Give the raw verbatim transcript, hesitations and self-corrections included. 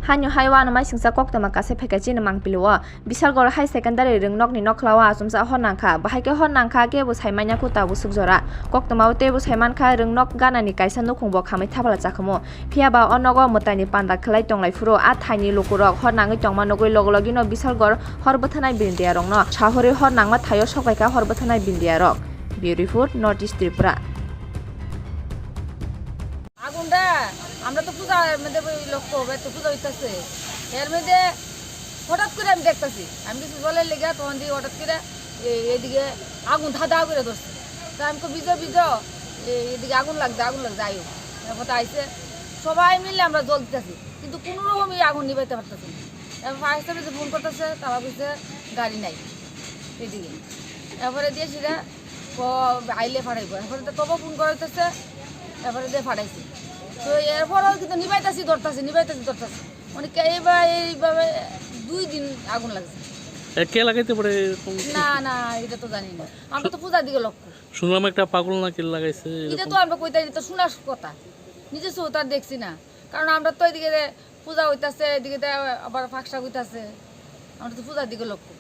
Haino hai uanw mai singcha koktwma kaisa phaikha chini mangpili o. Bisalgor High Secondary rwngnokni nokhlao achomsa hor nangkha. Bahai khe hor nangkha kebo saimanya kho tabuk sukjora. Koktwmao teibo saimankha rwngnok ganani kaisa nukhungbo khamwi thapala chakhumu. Phiyaba o nogo mwtaini panda khwlai tonglaifuru a thaini lukurok hor nangwi tongma nugwi logologino Bisalgor hor bwthanai bindiyarokno sahorwi hor nangma thaio sokbaikha hor bwthanai bindiyarok. Bureau Report, North East Tripura. আগুনটা, আমরা তো পূজা, এর মধ্যে ওই লক্ষ্য হবে, তো পূজা হইতাছে। এর মধ্যে হঠাৎ করে আমি দেখতাছি, আমি কিছু জলের লেগে তখন দিয়ে হঠাৎ করে এই, এইদিকে আগুন ধাঁধা করে ধরছে। তো আমি কই, "বিজয়, বিজয়, এই, এইদিকে আগুন লাগছে, আগুন লাগছে, আইও।" তারপর তো আইসে, সবাই মিলে আমরা জল দিতেছি, কিন্তু কোনো রকমই আগুন নিবাইতে পারতেছি না। এবার ফায়ার সার্ভিসে ফোন করতেছে, তারা বলছে গাড়ি নাই এদিকে। এরপরে দিয়ে সেটা ক-, আইলে ফাটাইবো। এরপরে তো তবু ফোন করাইতেছে, এরপরে দিয়ে ফাটাইছি। তো এরপরেও কিন্তু নিবাইতাছি, ধরতাছি, নিবাইতাছি, ধরতাছি। মানে কে-, এইভাবে, এইভাবে দুই দিন আগুন লাগছে। এ, কে লাগাইতে পারে এরকম কিছু? না, না, এটা তো জানি না। আমরা তো পূজার দিকে লক্ষ্য। শুনলাম একটা পাগল নাকি লাগাইছে, এটা এরকম। তো আমরা কইতাছি, এটা তো শোনার কথা, নিজে চোখ তো আর দেখছি না। কারণ আমরা তো এদিকে পূজা হইতাছে, এদিকে তো আবার ফাঁকশাক হইতাছে, আমরা তো পূজার দিকে লক্ষ্য।